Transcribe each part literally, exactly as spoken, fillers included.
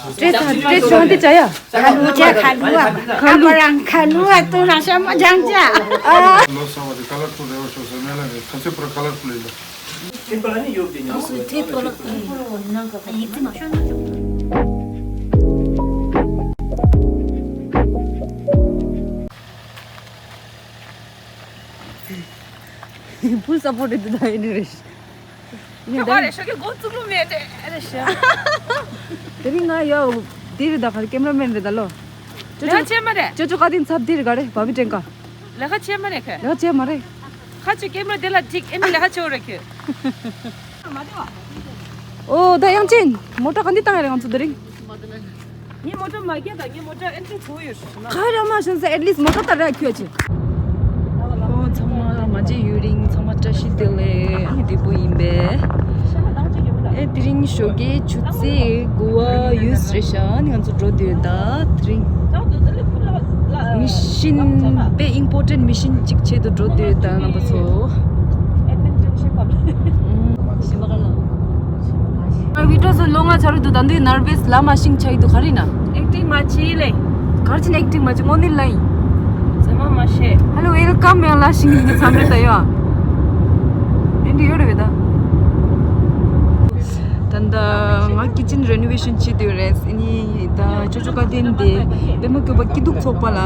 ཏྲེ་ཚ་ཏྲེ་ཚོང་དེ་ཅ་ཡ། ཁ་ལུ་ཅ་ཁ་ལུ་ཨ། ཁ་ལུ་རང་ཁ་ལུ་ཨ་ཏུ་རང་ཤ་མ་ཇང་ཅ། ལོ་སོ་བ་དེ་ཀ་ལར་ཕུལ་རེ་བ་ཤོ་སོ་མེ་ལ་ནི་ཁ་ཚེ་པུ་ར་ཀ་ལར་ཕུལ་ལེ་ལ། ཨ་སུ་ཐེ་ཏོ་ལག་ཨེ། ཡིག་ཚིག་མ་ཤོད་ན་ཆོག Full support དེ་ད་ཡིན་རེད། ཁྱོད་མ་རེད་ཤོ་གི་འགོ་བཙུགས་ལུགས་མེད་དེ་རེད་ཤ། དེ་རིང་ང་ཡོ་དེ་རེད་ད་ག་རེ་ཀེམ་ར་མེན་རེད་ད་ལོ། ལས་ཀ་བྱས་མ་རེད། ཅོ་ཅོ་ཀ་དིན་ཚབ་དེ་རེད་ག་རེ་བ་བི་ཀྲེང་ཀ་ལས་ཀ་བྱས་མ་རེད་ཁ། ལས་ཀ་བྱས་མ་རེད། ཁ་ཆུ་ཀེམ་ར་དེ་ལ་འགྲིག་ཨེ་ནི་ལས་ཀ་བྱེད་འོ་རེད་ཁྱོད། ཨོ་ད་དབྱངས་ཅན་མོ་ཊ་ག་འདི་བཏང་ཡ་རེད་ང་ཚོ་དེ་རིང་། ངའི་མོ་ཊ་མ་རྒྱག་དང་ངའི་མོ་ཊ་ཨེ་འདྲ་བྱུང་ཡོད་ཤི་ན། ཁ་ར་མ་ཤོན་ས་at least མོ་ཊ་ད་ར་ཁྱོད་ཆེ། ཨོ་ཚང་མ་མ་བརྗེད་ཡུན་རིང་ཚང་མ་བཀྲ་ཤིས་བདེ་ལེགས་ཨ་ནི་བདེ་པོ་ཡིན་པས། ཨེ་དེ་རིང་ཞོགས་ཀའི་ཆུ་ཚོད་དགུ་པ་ཡོད་རེད་ཤག་ཨ་ནི་ང་ཚོ་འགྲོ་འདོད་ད་དེ་རིང་མི་ཤིན་དཔེ་important mission གཅིག་ཆེད་དུ་འགྲོ་འདོད་ད་རྣམ་པ་ཚོ། ཨ་བི་ཏོ་སོ་ལོ་ང་ཆ་རུ་དུ་ད་འདི་ནར་བེས་ལ་མ་ཤིང་ཆ་ཡི་དུ་ག་རེ་ན། ཨེག་ཊིང་མ་བྱེད་ལེ། གར་ཅིན་ཨེག་ཊིང་མ་བྱེད་དངོས་གནས་ལ་ཡིན། ཚེ་མ་མ་བྱེད། Hello welcome ཡང་ལ་ཤིང་ཡིན་གྱི་མཚམས་རེད་ད་ཡོ། ཨེ་འདི་ཡོད་རེད་བེ་ད། ད་ད་ང་ཀི་ཅིན་རེ་ནོ་ཝེ་ཤན་བྱེད་འདོད་རེད་ཨ་ནི་ད་ཅོ་ཅོ་ཀ་དེ་འདི་པད་མ་བཀོད་པ་སྐྱིད་སྡུག་ཚོགས་པ་ལ་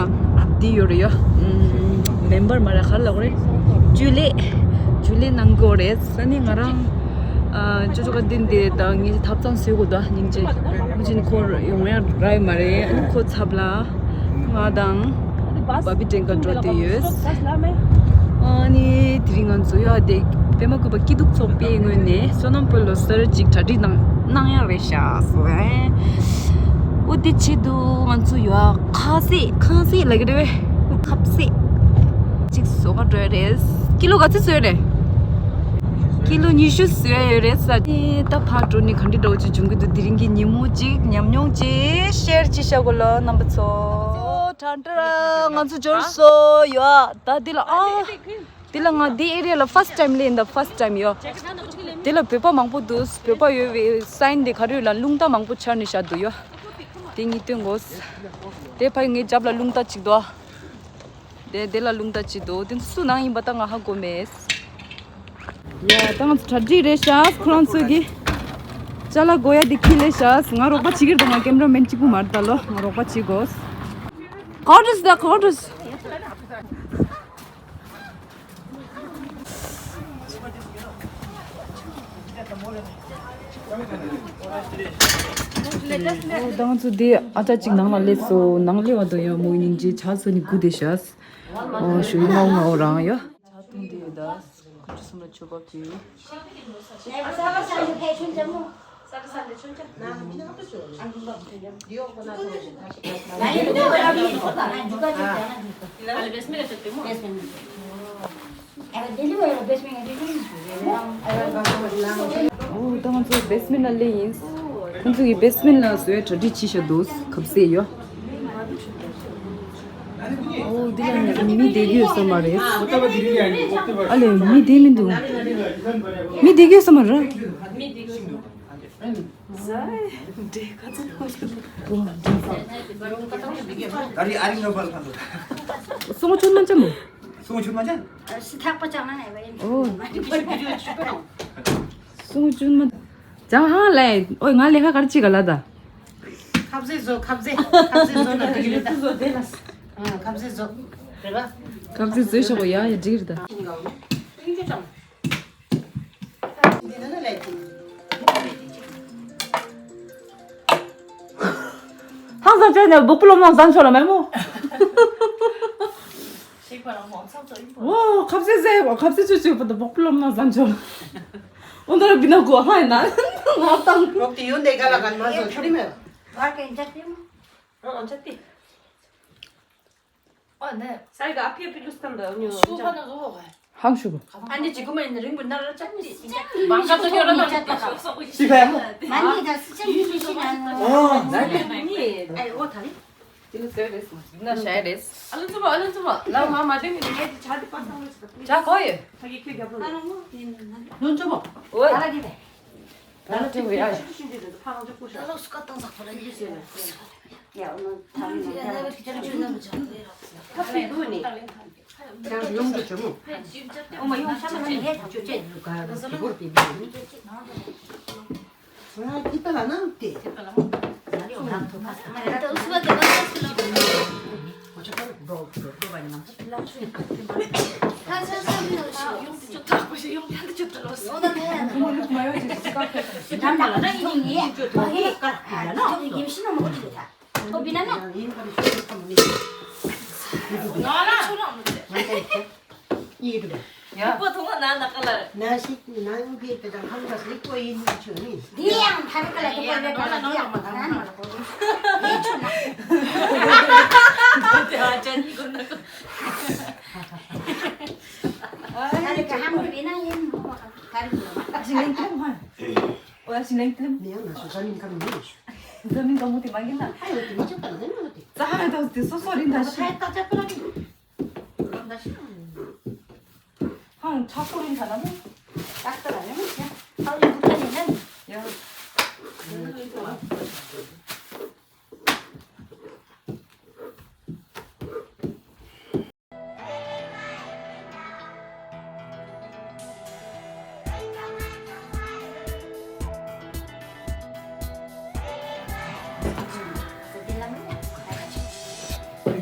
འདི་ཡོད་རེད་ཡོ། མེམ་བར་མ་ར་ག་རེ་ལབ་དགོས་རེད། ཇུ་ལེ། ཇུ་ལེ་གནང་དགོས་རེད། ས་ནི་ང་རང་ཨ་ཅོ་ཅོ་ཀ་དེ་འདི་དང་ངའི་ཐབ་ཚང་བཟོས་དགོས་དོ་སྙིང་རྗེ། ངུ་ཅིན་ཁོ་ཡོང་ཡ་རག་ཡོད་མ་རེད། ཨ་ནི་ཁོ་ཚབ་ལ་ང་དང་བ་བི་ཀྲེང་ཀ་འགྲོ་བསྡད་ཡོད། ཨ་ནི་དེ་རིང་ང་ཚོ་ཡོད་དེ་པད་མ་བཀོད་པ་སྐྱིད་སྡུག་ཚོགས་པའི་ངོས་ནས་བསོད་ནམས་འཕེལ་ལོ་གསར་ཅིག་གྲ་སྒྲིག་གནང་གནང་ཡ་རེད་ཤག་སོ། ཨོ་དེ་ཆེད་དུ་ང་ཚོ་ཡོད་ཁ་ཟས་ཁ་ཟས་ལ་གི་རེད་བས། ཁབ་ཟས་གཅིག་བཟོ་ག་འགྲོ་ཡ་རེད། ཀི་ལོ་ག་ཚོད་བཟོ་ཡ་རེད། ཀི་ལོ་ཉི་ཤུ་བཟོ་ཡ་ཡོད་རེད་ས། ཨེ་ད་ཕར་འགྲོ་ནི་ག་འདྲི་འདྲ་བོ་ཅིག་འབྱུང་གི་འདུག་དེ་རིང་གི་ཉིན་མོ་ཅིག་ཉམས་མྱོང་ཅིག་ཤེར་ཅིག་བྱ་དགོས་ལ་རྣམ་པ་ཚོ། ད་འདྲ་ང་ཚོ་འབྱོར་སོ་ཡོད་ད་འདི་ལ་ཨ། འདི་ལ་ང་འདི་ཨེ་རི་ཡ་ལ་first time སླེབས་ཡིན་ད་first time ཡོད། འདི་ལ་བོད་པ་མང་པོ་འདུག་བོད་པ་ཡོད་པའི་sign དེ་ག་རེ་ཡོད་ལ་རླུང་རྟ་མང་པོ་འཕྱར་ནས་བཞག་འདུག་ཡོད། དེ་གཉིས་སྟོན་དགོས། དེ་ཕ་ངའི་རྒྱབ་ལ་རླུང་རྟ་གཅིག་འདུག་དེ་དེ་ལ་རླུང་རྟ་གཅིག་འདུག་དེ་སུ་ནང་ཡིན་པ་ད་ང་ཧ་གོ་མེད། ཡ་ད་ང་ཚོ་གྲ་སྒྲིག་རེད་ཤག་ཁོ་རང་ཚོ་གི་ཅ་ལག་དགོས་ཡ་དེ་ཁྱེར་སླེབས་ཤག་ང་རོགས་པ་བྱེད་ཀྱི་རེད་ད། ང་ཀེམ་ར་མེན་གཅིག་པུ་མ་རེད་ད་ལོ། ང་རོགས་པ་བྱེད་དགོས། ག་འདྲ་སི་ད་ག་འདྲ་སི། ཨོ་ད་ང་ཚོ་འདི་ཨ་ཅག་ཅིག་ནང་ལ་སླེབས་སོང་། ནང་སླེབས་པ་དང་ཡང་མོ་སྙིང་རྗེ་ཆ་ཚོ་ནི་སྒུག་བསྡད་ཤག་ཨོ་ཞུ་ཡི་ངའོ་ངའོ་རང་ཡ། ཆ་འཐུང་དེ་ཡོད་ད། ཁོ་ཚོ་གསུམ་ལ་མཆོད་པ་ཕུལ། ཨོ་ད་ང་ཚོ་བེ་སི་མེན་ལ་སླེབས་ཡིན། ཁོང་ཚོ་གི་བེ་སི་མེན་ལ་བཟོས་གྲ་སྒྲིག་བྱས་ཤག་འདུག་ཁབ་ཟས་ཡོད། ཨོ་འདི་ལ་ནི་མི་བསྡད་ཀྱི་ཡོད་ས་མ་རེད། ཨ་ལས་མི་བསྡད་མི་འདུག་མི་བསྡད་ཀྱི་ཡོད་ས་མ་རེད། སོང་ཆུན་མ་ཅམ་མོ། སོང་ཆུན་མ་ཅམ། ཨོ། སོང་ཆུན་མ། ཅང་ཧང་ལས་ཨོ་ང་ལས་ཁ་གར་ཅི་ག་ལ་ད། ཁབ་ཟས་བཟོ་ཁབ་ཟས་ཁབ་ཟས་བཟོ་ན་འགྲིག་གི་རེད་ད། ཁབ་ཟས་བཟོ་རེད་པ། ཁབ་ཟས་བཟོས་ཤོག་ཡ་ཡ་འགྲིག་གི་རེད་ད། ཧང་སང་བྱས་ནས་སྦུག་པུ་ལོམ་ནང་ཟ་ཆོག་ལ་མེད་མོ། ཁབ་ཟས་ཟས་ཁབ་ཟས་ཆུ་ཆུ་པ་དང་སྦུག་པུ་ལོམ་ནང་ཟ་ཆོག་ཨོ་འདི་ར་བི་ན་གོ་ཧ་ཡིན་ན་ང་དང་། རོགས་ཀྱི་ཡོན་ཏན་ག་ལ་ག་མ་བཟོ་ཆོ་རི་མེད། ཨ་ཀེ་འཇག་ཏེ་མ། ཨ་འཇག་ཏེ། ཨ་ནེ། སའི་ག་ཨ་ཕི་ཨ་ཕི་ལུས་ཏམ་ད་ཉོ། ཤུ་ཕ་ན་བཟོ་ཧོ་ག་ཧང་ཤུ་གོ། ཨ་ནེ་ཅི་གོ་མ་ཡིན་རིང་པོ་ན་ར་འཇག་ཏེ། བང་ཤ་ཏོ་ཡོ་ར་ན། ཤི་ཕ་ཡ་མོ། མ་ནི་ད་སི་ཅན་མི་ཤི་ཤི་ན་ནོ། ཨོ་ན་ནི། ཨའི་ཨོ་ཐ་ནི། དེ་ནི་ཟེར་རེད། ན་ཤ་ཡ་རེད། ཨ་ལུ་ཚུ་མ་ཨ་ལུ་ཚུ་མ་ལ་མ་མ་དེ་ནི་ངས་ཅི་ཆ་དེ་པ་སང་ལུ་ཆ་གོ་ཡོད། ཕ་གི་ཁྱོད་རྒྱབ་ལོ། ལུ་ཚུ་མ། ཨོ། ཨ་ལ་གི་དེ། ད་ལ་དེ་བས་ཨ། ད་ལོ་སུ་ཀ་བཏང་ཟག་པ་ལ་ཡིན་ཟེར་ན། ཡ་ཨོ་ནོ་ཐ་མི་ནོ་ཡ་ན་བ་ཅར་ཅུ་ན་མ་ཅང་། ཐབས་ཤེས་དུ་ནི། ཅང་ཡོང་དུ་ཅོ་མོ། ཨོ་མ་ཡོང་ཤ་མ་ཅི་ཡེ་ཐག་ཆོད་ཅེ་ཡོད་ག་གི་བོར་པི་བི་ནི། ང་ཐི་པ་ལ་ནང་དེ། ང་ལ་ཡོང་ནང་ཐོ་ཁ་ས་མ་རེད་ད་ཨུ་སུ་བ་དེ་བ་ས་སུ་ལ་གོ་ཆ་ཁ་རོ་རོ་རོ་བ་ནང་ལ་ཤི་ཡོང་དུ་ཅོ་ཐག་པ་ཞིག་ཡོང་ཡང་དུ་ཅོ་ཐུ་ལོ་སོ། ད་ད་ཡ་ན་མ་ཡོང་ཅི་ཀ་ཁ་ད་ན་ལ་ན་ཡིན་ངེས་ཅོ་ཐུ་ཧེ་ཀ་ཡིན་ན་ན་ཡིན་ཤི་ན་མ་གོ་ཅི་ད། ཐོ་བི་ན་ན། ཡིན་པར་ཞུ་ཁམས་མི་ཤེས། ང་ལ་ཆོ་རང་མི་ཚེ། ཡིད་དུ། ཡ། ཁོ་ཐོག་མ་ན་ན་ཀ་ལ། ན་ཞིག་ན་ཡོང་གི་དེ་དང་ཧམ་པ་ཞིག་ཁོ་ཡིན་ཆོ་ནི། འདི་ཡང་ཕ་རི་ཀ་ལ་དེ་ཀ་ལ་ཀ་ལ་འདི་ཡང་མ་ན་ན་ལ་གོ་ཡིན་ཆོ་ན། དེ་ཨ་ཅན་ནི་གོ་ན་ཀ། ཨ་རི་ཀ་ཧམ་གི་བི་ན་ཡིན་མོ་ཀ་རི་ཀ། ཨ་ཞིག་ཡིན་ཀ་མ། ཨོ་ཡ་ཞིག་ལེན་ཏེ། མི་ཡང་ང་ཚོ་ས་མིང་གང་མི་རེད་ཤོད། ས་མིང་གང་མོ་དེ་མ་གིན་ན། ཨ་ཡོ་དེ་མི་ཆོག་པ་ལ་ནི་དེ། ཙ་ཧ་ཏོ་དེ་སོ་སོ་རིན་ད་ཤི། ཧ་ད་ཅག་པ་ལ་ནི། ད་ཤི། ཧང་ཁྲག་པོ་རིན་ད་ལ་མོ། ཏག་ཏག་ལ་ཡོང་ཤ། ཧ་ཡོ་དེ་ནི་ནི། ཡ། ཏོག་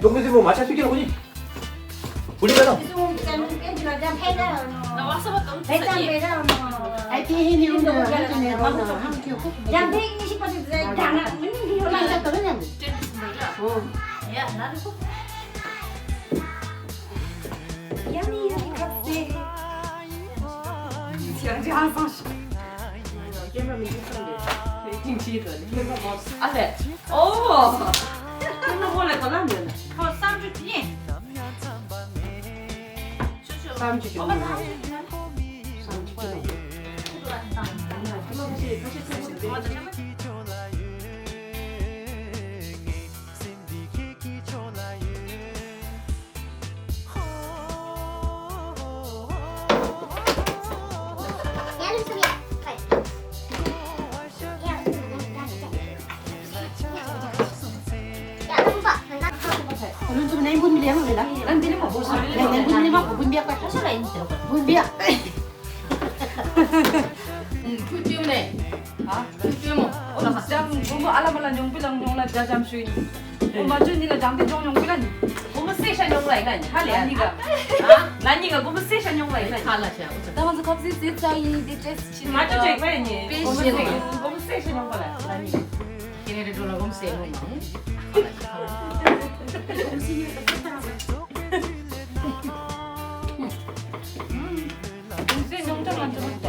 ཙམ་མོ་མ་ཆ་སུ་ཀྱང་ཁོ་ནི། ཕུ་ལི་ཀ་ནོ། ཨ་ལེ། ཨོ། ཁྱེད་ལ་ཧོ་ལེ་གོ་ལ་འདོད་ན། ཁོ་བསམ་ཚུལ་ཡིན། བསམ་ཚུལ་ཡིན། བསམ་ཚུལ་ཡིན། ཁུ་ཅུ་མོ། ཨ། ཁུ་ཅུ་མོ། ཨོ་ལ་ཁ་ཅང་གོ་མོ་ཨ་ལ་མ་ལ་ཉོང་པི་ལང་ཉོང་ལ་ཇ་ཇམ་ཤུ་ཡིན། ཨོ་མ་ཅོ་ནི་ལ་ཇང་ཏི་ཇོང་ཉོང་པི་ལ་ནི། གོ་མོ་སེ་ཤ་ཉོང་ལ་ཡིན་ན་ནི་ཧ་ལེ་ཨ་ནི་ག་ཨ། ན་ནི་ག་གོ་མོ་སེ་ཤ་ཉོང་ལ་ཡིན་ན་ནི། ཧ་ལ་ཤ་ཨོ་ཅོ། ད་ང་ཚོ་ཁབ་སེ་སེ་ཙ་ཡིན་དེ་ཏྲེས་ཆི་མ་ཅོ་ཅེག་པ་ཡིན་ནི། པེ་ཤི་ཡིན་ནི། གོ་མོ་སེ་ཤ་ཉོང་པ་ལ་ན་ནི། ཁྱེད་རང་རེ་འགྲོ་ལ་གོ་མོ་སེ་ཉོང་མ་ནི། གུང་སེང་ཉུང་མཐའ་ང་ཚོ་ལ་ད།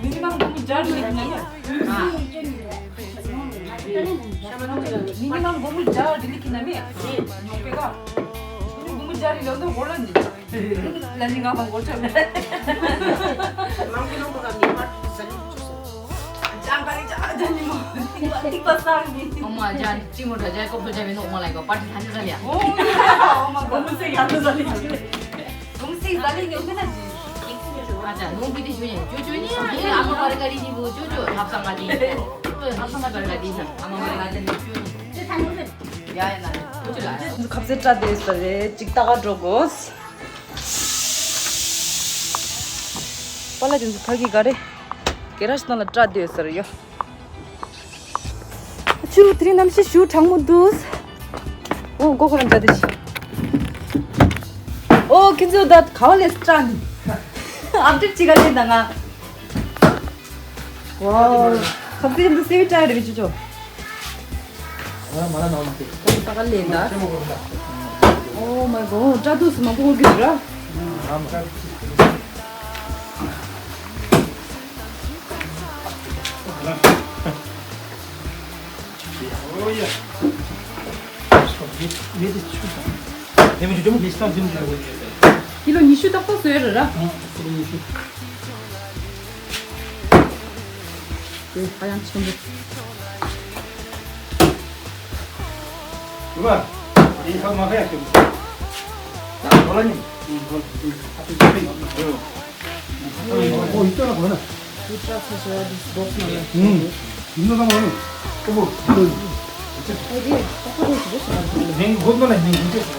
མི་ནི་མང་སྒོར་མོ་བརྒྱ་རེ་ལེན་ན་ཡ། མི་ནི་མང་སྒོར་མོ་བརྒྱ་རེ་ལེན་ན་མི། ཉོག་པའི་ཀ། མི་ནི་སྒོར་མོ་བརྒྱ་རེ་ལེན་ན་འགོར་ལ་ནི། ལ་ནི་ང་མང་སྒོར་ཆ་མེད། མང་གི་ལོང་པ་ག་མི་མར་ཟ་ལི་བཅུག་སོང་། ཅང་ག་རེ་ཅང་ཅང་ནི་མོ། ཏིག་པ་སང་ནི། ཨོ་མ་ཅང་ཅི་མོ་འདྲ་ཅང་ཀོ་ཕོ་ཅང་མི་ནོག་མ་ལ་ཡ་གོ་པར་ཏི་ཐ་ནི་ཟ་ལི་ཡ། ཨོ་མ་གོ་མོ་སེ་ཡ་ཏོ་ཟ་ལི་ཅི། གོམས་སྲིད་ཟ་ལེ་ཉོ་གི་ན་ཅི། ཨ་ཅག་ནོར་བུ་དེ་ཞུ་ཉན་ཅོ་ཅོ་ཉན་ཨ་ཨ་མ་བར་ག་རི་ནི་བུ་ཅོ་ཅོ་ལྷབ་སང་ང་དེ། ལྷབ་སང་ང་བར་ག་དེ་ཨ་མ་བར་ག་དེ་ནི་ཅོ་ཉན། ཡ་ཡ་ན་ཅོ་ཅོ་ལ། ཁབ་ཟས་སྐྲ་དེ་ཟ་རེ་ཅིག་ཏག་ག་འགྲོ་དགོས། པ་ལ་དེ་ཚོ་ཕ་གི་ག་རེ། གེ་ར་ཤི་ནང་ལ་སྐྲ་དེ་ཟ་རེ་ཡོ། ཆུ་དེ་རིང་གནམ་གཤིས་ཞུ་གྲང་མོ་འདུག་ཨོ་མགོ་ཁོ་རང་འདྲ་དེ་ཆི། ཨོ་ཁྱེད་ཚོ་ད་ག་བ་ལས་སྐྲ་ནི། ཨབ་ཌེཊ་ཅི་ག་ལས་ད་ང་། ཝའོ། ཁབ་ཙེ་ཁྱེད་ཚོ་སེ་བི་ཏྲ་རེ་བི་ཆུ་ཆོ། ང་མ་ལ་ནང་མ་དེ། ཁོང་ད་ག་ལས་ད། ཨོ་མའི་གོ་སྐྲ་དུག་སི་མང་པོ་འཁོར་གི་འདུག་ར། ཀི་ལོ་ཉི་ཤུ་ཏག་ཏག་བཟོས་རེད་ར། ཀི་ལོ་ཉི་ཤུ། དེ་ཧ་ཡང་ཆེན་པོ། ཡོད་པ། དེ་ཧ་མ་ཧ་ཡ་ཆེན་པོ། ད་གོ་ལ་ཉིན། ཨོ་ཡིད་ལ་གོ་ན། ཁྱོད་ཅག་ཚ་ཤོར་འདི་སྦོགས་ནང་ལ། ཨུམ། ཡིན་ནོ་ད་མ་ནོ། ཨོ་བོ། ཨོ་ཡེ། ཨོ་ཁོ་རེ་ཞིག་ཞིག་ནང་དུ་ལ། ནེང་གོ་ནོ་ལ་ནེང་གོ་ཅེས།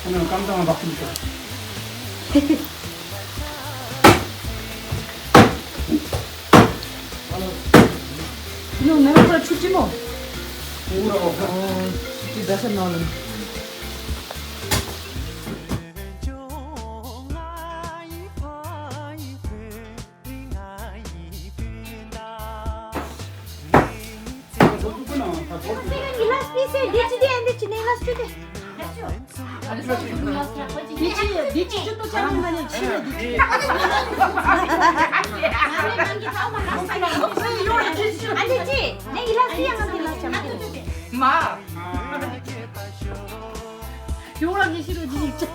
ཨ་ནི་ཀམ་ཀམ་བག་ཆུ་ཤོར། ཡོང་ནང་ལ་ཆུ་ཅི་མོ། ཨོ་ར་ཨོ། ཨོ། ཅི་ད་ས་ནོ་ལ། མ། ཡོང་ར་གི་ཤི་རོ་ཇི་ཞིག་ཅི།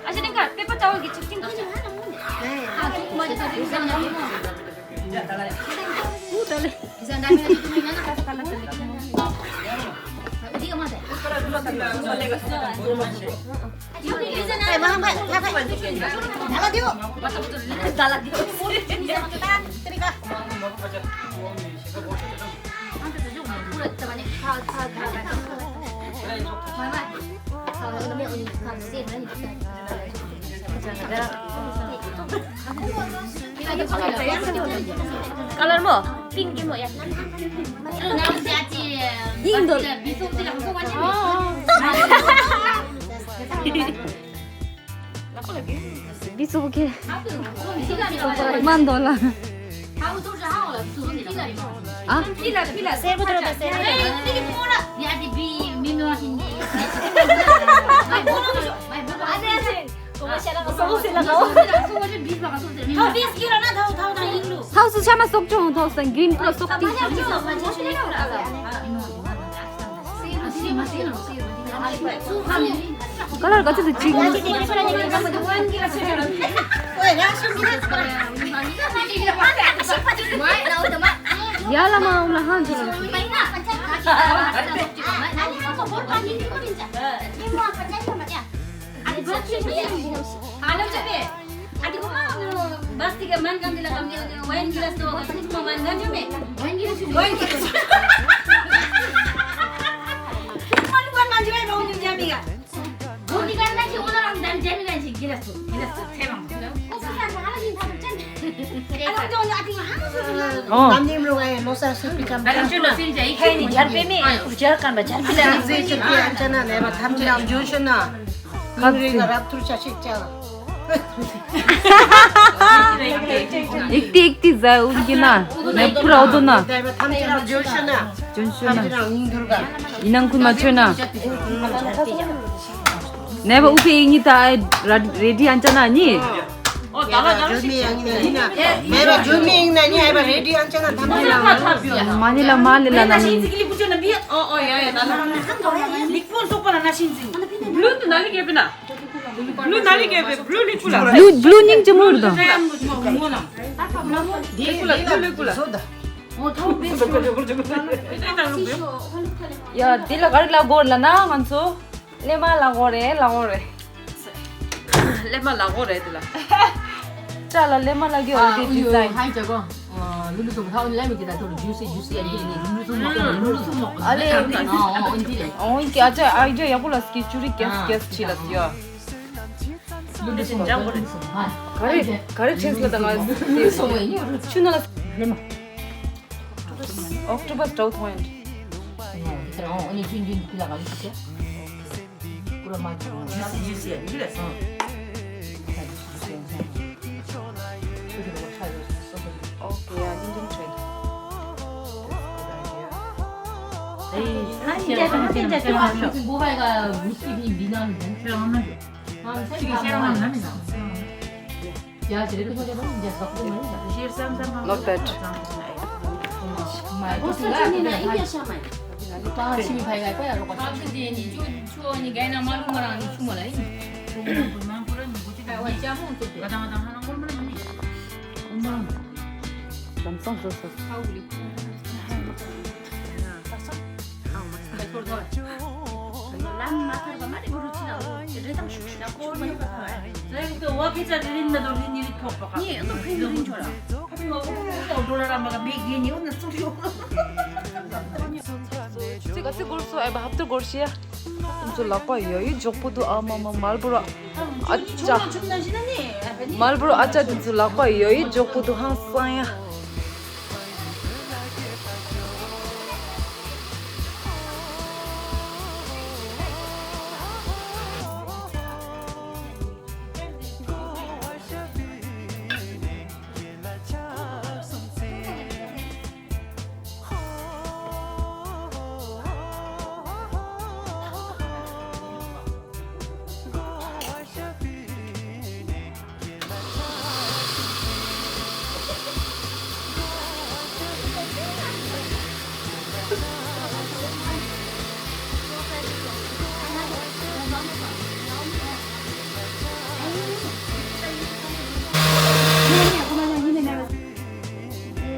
ཨ་ཞེ་ཏན་ཀ་པེ་པར་ཏ་ཝལ་གྱི་ཆིག་སྟེང་ག་ཅིག་ཨ། ཀ་ལར་མོ། པིང་ཀི་མོ་ཡ། ཡིན་འདུག་འདི་ཚོ་གི་མ་འདོད་ལ། ཨ། སེར་པོ་དོར་ད་སེར་པོ་དོར། ཐའོ་སུ་ཆ་མ་སོག་ཅུང་ཐའོ་སང་གིན་པྲོ་སོག་ཏི། ཀ་ལར་ག་ཚོད་དུ་ཅིག་ཡ་ལ་མ་འོང་ལ་ཧང་ཚོ་ལ། ཨ་ནི་བ་ཆེ་ནི་ཨ་ལོ་ཆེ་བེ། ཨ་ཏི་ཀོ་མ་བ་སྟི་ཀ་མན་གང་དི་ལ་གམ་ནི་ཝའིན་གི་ལ་སི་ཏོ་ག་སི་ཀོ་མ་མན་གང་ཇོ་མེ། ཝའིན་གི་ལ་སི། ཝའིན་གི་ལ་སི། ཁྱུག་མ་ལུ་ཝན་མན་ཇོ་མེ་བ་འུ་ཇོ་ཇ་མི་ག། གོ་ཏི་ཀ་ན་ཅི་འོ་ན་རང་དམ་ཇ་མི་ག་ཅི་གི་ལ་སི་གི་ལ་སི་ཚེ་རང་། ཨོ། ནམ་ཉིན་རུ་ཨེ་ལོ་སར་སི་པི་ཀམ་ད་རང་ཅུ་ལོ་སིན་ཇ་ཡི་ཁྱེད་ནི་ཇར་པེ་མེ་ཇར་ཀན་པ་ཇར་པེ་ལ་ནི་ཟེ་ཅི་ཀི་ཨན་ཅ་ན་ནེ་བ་ཐམ་ཅི་རང་ཇོན་ཤོ་ན། ཁབ་རིང་ལ་རབ་ཐུར་ཆ་ཤིག་ཅ། ཨིག་ཏི་ཨིག་ཏི་ཟ་འུ་གི་ན་ནེ་པུ་ར་འུ་དོ་ན། ནེ་བ་ཐམ་ཅི་རང་ཇོན་ཤོ་ན། ཇོན་ཤོ་ན། ཐམ་ཅི་རང་ཡིན་ཐུར་ག། ཡིན་ནང་ཁུ་མ་ཆོད་ན། ནེ་བ་འུ་ཕེ་ཨིག་ཉི་ད་ཨེ་ར་རེ་ཌི་ཨན་ཅ་ན་ནི། ཨོ་ད་ལ་ད་ལ་ཞིག་ཅེ། ནེ་བ་ཇོན་མི་ཡང་ན་ནི་ཨེ་བ་རེ་ཌི་ཨན་ཅ་ན་ཐམ་ཅི་རང་། མ་ནི་ལ་མ་ལི་ལ་ན་ནི། ཨོ་ཨོ་ཡ་ཡ་ད་ལ། ལིག་པོན་སོག་པ་ལ་ན་ཤིན་ཛིན། བླུན་དུ་ན་ལི་གེ་པི་ན། བླུན་ན་ལི་གེ་པི་བླུན་ལི་ཀུ་ལ། བླུན་བླུན་ཉིང་ཅི་མོ་རུ་དང་། ལི་ཀུ་ལ་བླུན་ལི་ཀུ་ལ། ཡ་དེ་ལ་ག་རེ་ལ་གོ་ལ་ན་ང་ཚོ། ཀླད་མ་ལ་གོ་རེད་ལ་གོ་རེད། ཀླད་མ་ལ་གོ་རེད་དེ་ལ། ཅ་ལ་ཀླད་མ་ལ་གོ་རེད་དེ་ཛི་ཛའིན། ཧའི་ཅ་གོ། ལུ་ལུ་སོང་ཐའོ་ནི་ལ་མི་གི་ད་ཐོ་ལུ་ཇུ་སི་ཇུ་སི་ཨ་ལི་ལི་ལུ་ལུ་སོང་མོ་ལུ་ལུ་སོང་མོ་ཨ་ལེ། ཨོ་ཨིན་ཀི་ཨ་ཅག་ཨའི་ཌི་ཡ་ཡག་པོ་ལ་སྐྱེ་ཅུ་རི་གེས་གེས་ཆི་ལ་ཡ། ལུ་ལུ་སོང་མོ་ལུ་ལུ་སོང་མོ། ག་རེ་ག་རེ་ཁྲེན་སི་ལ་དང་ང་ལུ་ལུ་སོང་མོ་ཡིན་རུ་ཆུ་ན་ལ་ལེ་མ། ཨོག་ཊོ་བར་ཊའུ་ཐོང་ཡོད། ཨོ་ཨ་ནི་ཆུན་ཆུན་ཁུ་ལ་ག་ལུ་སི་ཀུ་ར་མ་ཆུ་ཇུ་སི་ཇུ་སི་ཨ་ལི་ལ་སོང་། ཨེ། ཨ་ནི་རྒྱ་ཆང་ཅན་རྒྱ་ཆང་ཅན། ཁོ་བའི་ག་བུ་ཤི་བི་བི་ན་མི་ཟན། ཁྱོད་ཨ་མ་ཞུ། ཨ་མ་ཤི་ཅིག་ཤེར་མ་ན་མི་ཟན། རྒྱ་ཆེ་རེད་ཁོ་ཅག་རྒྱ་ཟག་པོ་མ་ཡིན་ཟན། ཤེར་སམ་སམ། Not bad. མ་ཡིན་ཁོ་ཅག་ནི་ན་ཨིན་རྒྱ་ཤ་མ་ཡིན། པ་ཤི་མི་ཕའི་ག་པ་ཡ་རོགས་པ་ཤི་དེ་ནི་ཅོ་ཅོ་ནི་ག་ན་མ་ལུ་མ་རང་ནི་ཆུ་མ་ལ་ཡིན། ལམ་སང་བཟོ་ས། ལམ་མ་ཐར་བ་མ་རེད་རུ་ཆི་ན་རེ་དང་ཤུགས་ཤུགས་ན་ཁོ་ནི་བ་ཐར། ལེགས་དུ་བ་ཕི་ཙ་རི་རིན་མེ་དོ་རི་ནི་རི་ཐོག་པ་ཁ། ནི་ཨ་ནི་ཕི་ནི་རིན་ཆོ་ར། ཁ་ཕི་ནོ་ཁོ་ཁོ་ཁོ་ཁོ་ཌོ་ལར་ར་མ་ག་མེ་གི་ནི་འོ་ན་ཙུ་ཡོ། ཅི་ག་སི་གོར་སོ་ཨེ་བ་ཧབ་ཏུ་གོར་ཤི་ཡ། ཁོང་ཚོ་ལག་པ་ཡོ་ཡི་མགྱོགས་པོ་འདུག་ཨ་མ་མ་མལ་བུ་ར། ཨ་ཅག་མལ་བུ་ར་ཨ་ཅག་དེ་ཚོ་ལག་པ་ཡོ་ཡི་མགྱོགས་པོ་འདུག་ཧང་སང་ཡ།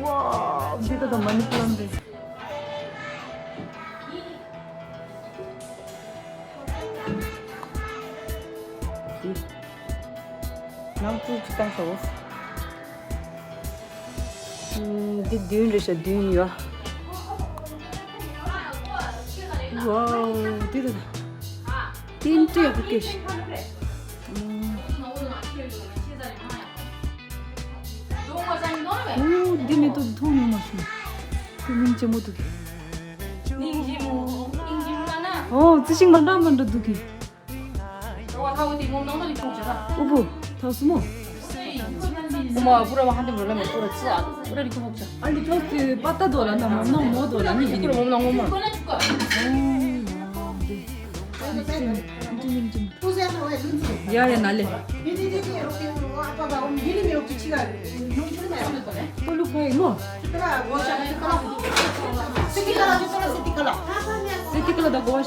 ཝའོ། འདི་ད་ད་མ་ཎི་ཀུ་ལམ་རེད། འདི། ནང་བཙུགས་ཅིག་བཏང་ཤོག་འདི་བདུན་རེད་ཤག་བདུན་ཡོད། ཝའོ། འདི་ད་ད། ཏིན་ཏྲེ་བུ་ཀེ་ཤི། འོ། འདི་མེ་ཏོག་མཐོང་མྱོང་མ་སོང་། ཁོ་སྙིང་རྗེ་མོ་འདུག་གི། སྙིང་རྗེ་མོ། སྙིང་རྗེ་མོ་ལ་ན། འོ། རྩི་ཤིང་མ་འདྲ་མ་འདྲ་འདུག་གི། རོ་བ་ཐའོ་དེ་ངོམ་ནང་ལ་རིག་ཐོག་ཅག་ཨུ་བུ། ཐའོ་སུ་མོ། ཨུ་མ་པུ་ར་མ་ཧན་དེ་རོ་ལ་མེ་པུ་ར་ཙི་ཨ་པུ་ར་རིག་ཐོག་ཅག་ཨ་ལི་ཐོག་དེ་པ་ཏ་དོ་ལ་ན་མོ་ནང་མོ་དོ་ལ་ནི་ཡིན་ནི། ངོམ་ནང་ངོམ་མ། ཡ་ཡ་ན་ལེ། ཀུ་ལུ་ཕའི་མོ། སི་ཏི་ཀ་ལ་ད་གོ་ཤ།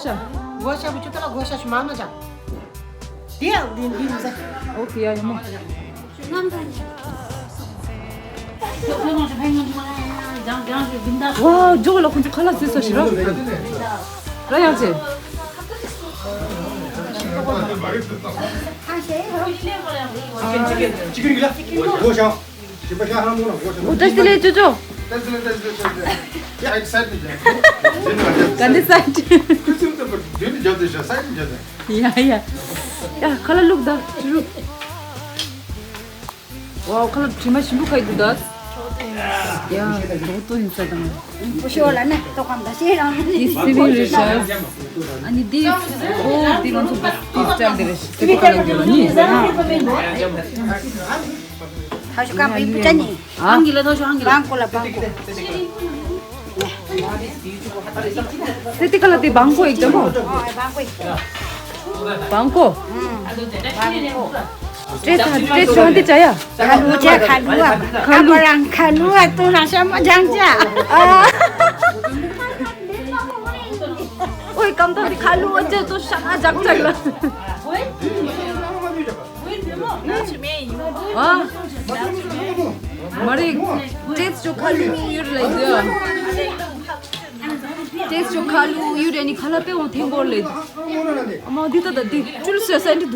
ཨོ་ཁེ་ཡ་ཡ་མོ། ཝའོ། ཇོ་ལ་ཁོང་ཚོ་ཁ་ལག་བཟོས་ས་ཞིག་ར། ར་ཡང་ཆེ། འོ་ཏེ་སི་ལེ་ཅོ་ཅོ། ག་འདི་སའིཌ། ཡ་ཡ། ཡ་ཁ་ལག་བླུགས་ད་ཅོ་ཅོ། ཝའོ། ཁ་ལག་དྲི་མ་ཞིམ་པོ་ཁ་ཡི་འདུག་ད། ཡ་ཇོ་ཏོ་ཡིན་ས་དང་། པུ་ཤོ་ལ་ན་ཏོ་ཀམ་ད་ཤེ་རང་། འདི་སི་བིང་རེད་ཤག་ཨ་ནི་འདི། ཨོ་འདི་ང་ཚོ་འདི་སི་ཊལ་འདི་རེད། སི་བིང་ཁ་ལག་འདི་རེད་ནི། ད་ཞུ་ཀམ་པི་པུ་ཅ་ནི། ཨང་གི་ལ་ཐོ་ཤོ་ཨང་གི་ལ། བང་ཀོ་ལ་བང་ཀོ། སི་ཏི་ཀ་ལ་དེ་བང་ཀོ་ཡིག་ཅམ་མོ། ཨོ་བང་ཀོ་ཡིག། བང་ཀོ། བང་ཀོ། ཏྲེ་ཚ་ཏྲེ་ཆོང་དེ་ཅ་ཡ། ཁ་ལུ་ཅ་ཁ་ལུ་ཨ། ཁ་ལུ། ཨ་ཁོ་རང་ཁ་ལུ་ཨ་ཏུ་རང་ཤ་མོ་ཅང་ཅ། ཨ། ཨོའི་ཀམ་ཏོ་དེ་ཁ་ལུ་ཨ་ཅེ་ཏུ་ཤ་ཨ་ཅག་ཅག་ལ། ཨ། མ་རེད། ཏེས་ཅོ་ཁ་ལུ་ཡུར་ལ་ཡོད། ཏེས་ཅོ་ཁ་ལུ་ཡུར་ནི་ཁ་ལ་པེ་འོང་ཐེང་གོར་ལེ། ཨ་མ་འདི་ད་ད་འདི་ཅུལ་སེ་སེན་འདུག་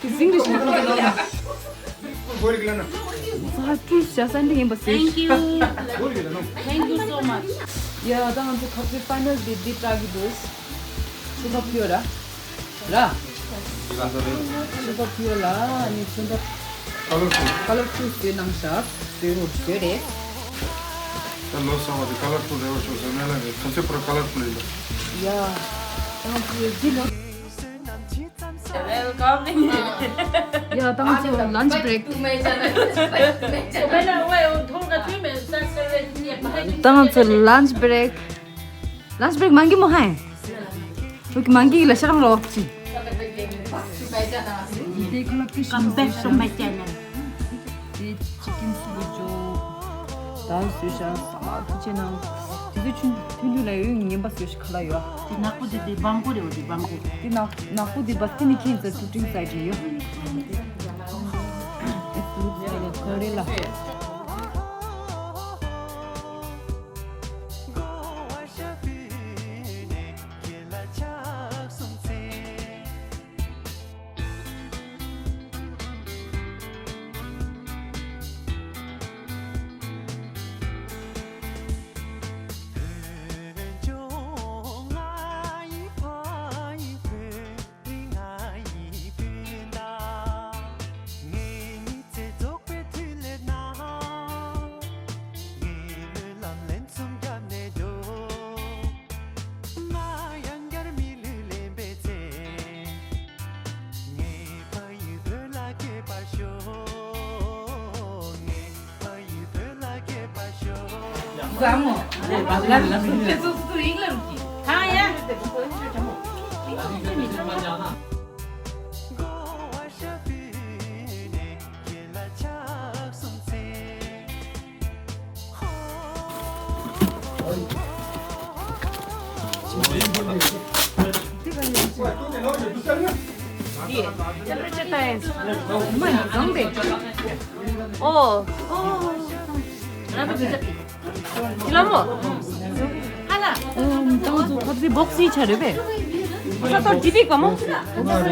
དེ་ཟིང་རེ་ཞིག་ལ། ས་ཅུལ་སེ་སེན་འདི་ཡིན་པ་ཟེར། Thank you. Thank you so much. ཡ་ད་ང་ཚོ་ཁ་ཚོའི་ཕའི་ནལ་འདི་འདི་བཀྲ་གི་འདུག་ཆུ་ཚོད་ཕུལ་ཡོད་ར། ར། ཆུ་ཚོད་ཕུལ་ཡོད་ལ་ནི་ཆུ་ཚོད་ཁ་ལར་ཕུལ་ཁ་ལར་ཕུལ་བཟོས་གནང་ཤག་བཟོས་རོགས་བཟོས་རེད། ད་ལོ་སོང་བ་དེ་ཁ་ལར་ཕུལ་རེ་བ་ཤོག་ཟེར་མེད་ལ་ནི་ཁ་ཚོད་ཕུར་ཁ་ལར་ཕུལ་ཡོད་ལ། ཡ། ད་ང་ཚོ་འདི་ལོ། Welcome. ཡ་ད་ང་ཚོ་lunch break. ད་ང་ཚོ་lunch break. Lunch break མང་གི་མོ་ཧེ། ཁྱོད་ཀྱི་མང་གི་ལ་ཤ་རང་ལོ་ཅི། Come back to my channel. དེ་chicken soup ཇོ། དཱལ་བཟོས་ཤག་ས་མ་ཐུག་ཆེ་ན། དེ་ཚོ་ཆུན་ཐུན་ཐུན་ལ་ཡོད་ངན་པ་བཟོས་ཤག་ཁ་ལ་ཡོད། དེ་ནག་པོ་དེ་དེ་སྦང་པོ་རེད་བ། དེ་སྦང་པོ། དེ་ནག་ནག་པོ་དེ་བ་དེ་ནི་ཁྱེད་ཚོ་ཐུག་ཀྲིང་སའི་ཌི་ཡོད། It looks like a gorilla. ཨོ། ཨོ། ཁྱི་ལ་མོ། ཧ་ལ། ཨོ། ཏང་ཚོ་ཁབ་ཟི་བོག་སི་ཆ་རེད་པས། ཁོ་ས་ཏོར་ཇི་ཏིག་ག་མོ། བོག་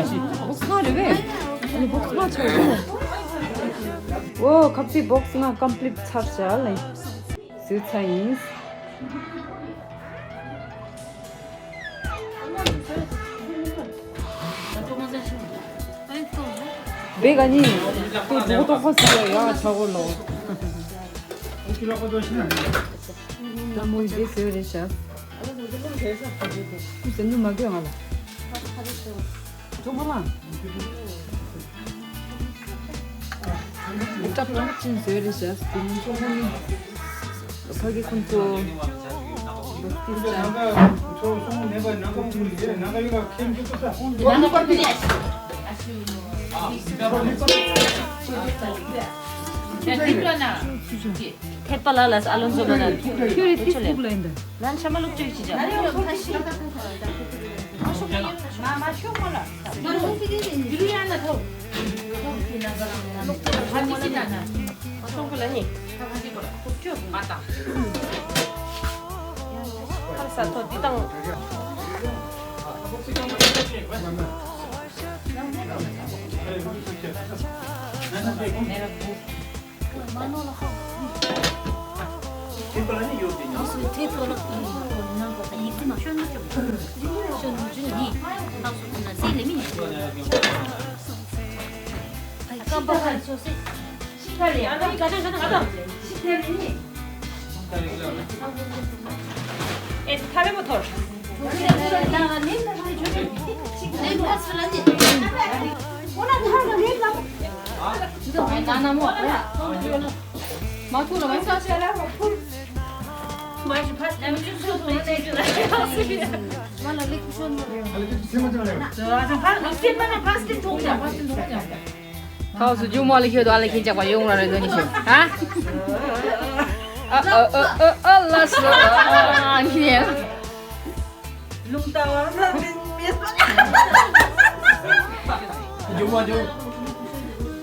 སི་ང་རེད་པས། ཨ་ནི་བོག་སི་ང་ཆ་རེད་པས། ཨོ། ཁབ་ཟི་བོག་སི་ང་ཀམ་པི་ལིཊ་ཚར་བྱ་ལེ། བཟོས་ཚར་ཡིན། བེ་ག་ནི། ཏུ་རྡོག་རྡོག་པ་སི་ཡ་ཡ་ཆ་གོ་ལོ། ད་མོ་ཡི་བེ་ཟེར་རེད་ཤག་ཁུ་སེ་ནུ་མ་གོ་ང་ལ། ཐོག་མ་ལ། སྐྲ་པོ་ཅིན་བཟོས་རེད་ཤག་དེ་ནི་ཕ་གི་ཁོང་ཚོ་ལོག་ཏི་ས། ཐེད་པ་ལ་ལ་ཨ་ལོན་ཛོ་ལ་ན། ཁྱོད་རེ་ཏིས་ཏུག་ལ་ཡིན་ད། ལན་ཤ་མ་ལུག་ཅོ་ཡི་ཅི་ཇ། ཁར་ས་ཐོ་ཏི་ཏང་། ཁའོ་སུ་ཇུ་མོ་ལི་ཁྱོད་དོ་ཨ་ལི་ཁྱེད་ཅག་པ་ཡོང་ར་རེ་དོ་ནི་ཤི། ཧ། ཨ་ཨ་ཨ་ཨ་ཨ་ལ་སུ་ཨ་ཨ་ཨ་ནི་ཡ། ལུང་ལྟ་བ་ལ་མིན་མེད་པ། ཇུ་མོ་ཇུ།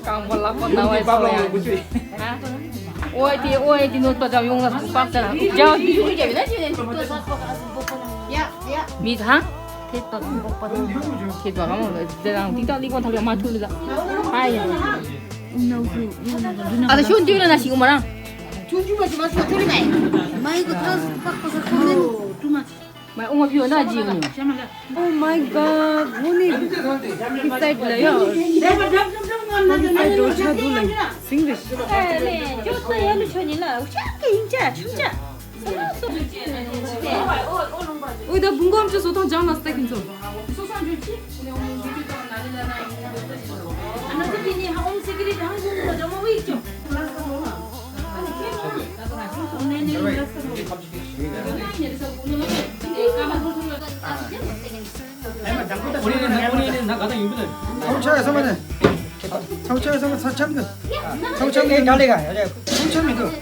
རྐང་པ་ལག་པ་ན་བའི་ཚོ་ཡང་། ཧ། ཨོའི་དེ་ཨོའི་དེ་ནོ་ཏོ་ཅམ་ཡོང་ལ་སུ་པག་ཙ་ན་ཇའོ་དེ་ཡུ་རི་ཇ་བི་ན་ཅི་ནེ་མི་ཐང་། ཐེད་པ་མགོག་པ་དང་། ཐེད་པ་གང་མོ་དེ་དང་ཏིག་ཏག་ལིག་པོ་ཐག་ལ་མ་ཐུག་ལི་ལ། ཨ་ཡ། ཨ་ད་ཤོན་དུས་ལ་ན་ཞིག་མ་རང་། ཆུང་ཆུང་མ་ཞིག་མ་ཞིག་ཐུག་ལི་མ་ཡིན། མ་ཡི་གོ་ཐག་པག་པ་ས་ཁོ་ནི། མ་ཨོ་མ་ཕིའོ་ན་ཇི་ཡོང་ཉོ། Oh my god. ངོ་ནི་ཧི་སའིཌ་ལ་ཡོད། ཧི་སའིཌ་འགྲོ་ཆ་འདུག་ལ་སིང་རེ། ཨ་ལེ་ཇོ་ཏ་ཡ་ལུ་ཆོ་ནི་ལ་ཨུ་ཅག་གི་ཡིན་ཅག་ཆུང་ཅག་ཨོ་ད་བུང་གོམ་ཅི་བཟོ་ཐང་ལྗང་ལ་སྟེགས་ཡིན་ཚོ། ཚའོ་ཆའི་ས་མ་ནས། ཚའོ་ཆའི་ས་མ་ཚ་ཆམ་གི། ཚའོ་ཆམ་གི་ད་ལེ་ག་ཚའོ་ཆམ་མི་འདུག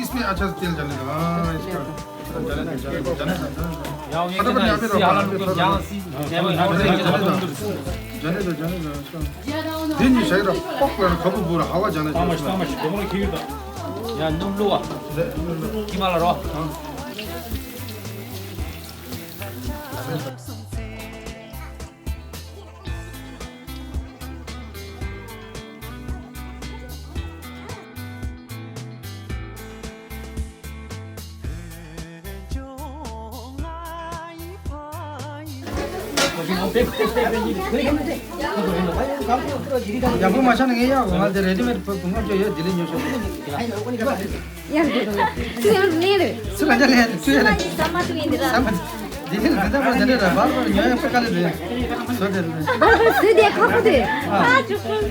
इसमें अच्छा से तेल जाने दो। हाँ, इसका जाने दो, जाने दो, जाने दो, जाने दो। जाने दो, जाने दो, इसका। दिन में सही रहो, पक कर कब बुरा हवा जाने दो। ཡ་སྣུམ་བླུགས་པ། ཁྱི་མ་ལ་རོ། ཡག་པོ་མ་ཆགས་ན་ངས་ཡག་ང་དེ་རེ་ཌི་མེད་བུ་ངོ་ཅོ་ཡོད་དེ་ལས་ཉོ་ཤོག་ཡར་འགྲོ་དང་། ཚུར་ཡར་ལེན་རེད། ཚུར་རང་ཅག་ལེན་ཚུར་ཡར་ལེན། ས་མ་ཐུག་ཡིན་འདི་ར། ས་མ་འདི་ནི་རང་ཅག་པ་འདི་འདྲ་ར་བར་བར་ཉོ་ཡ་ཁ་ཁ་ལེ་རེད། བཟོ་དེ་རེད། བར་བར་བཟོས་དེ་ཁ་ཁུ་དེ།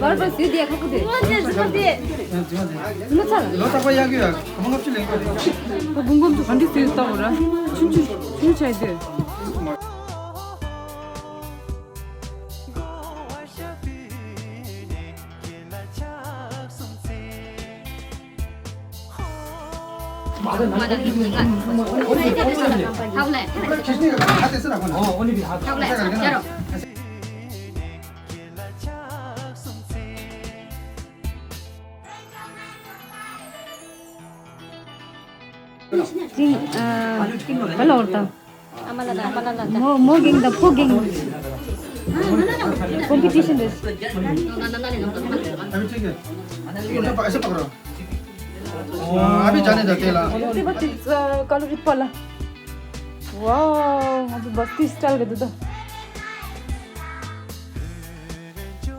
བར་བར་བཟོས་དེ་ཁ་ཁུ་དེ། ངོ་ཚ་ལ། ལོ་རྟག་པ་ཡག་གི་ཡ་གོང་ལྔ་བཅུ་ལེན་གི་རེད། ཁོ་བུང་གོམ་དུ་ག་འདྲ་བཟོས་ལྟ་བ་ར། ཆུང་ཆུང་ཆུང་ཆ་ཡི་དེ། ཅིང་ཨ་ག་ལ་འོར་ད། ཨ་མ་ལ་ལ་ཨ་མ་ལ་ལ་ད། མོ་མོ་གིང་ད་ཕོ་གིང་། ཀོམ་པི་ཊི་ཤན་རེད། अभी ठीक है। ये तो ऐसे पकड़ो। अभी जाने दो तेला। तेरा तेरा कालू रिप्पा ला। ཝའོ། ང་ཚོ་བསྟི་སི་ཊལ་གི་འདུག་ད། ཁྱེད་ཚོ་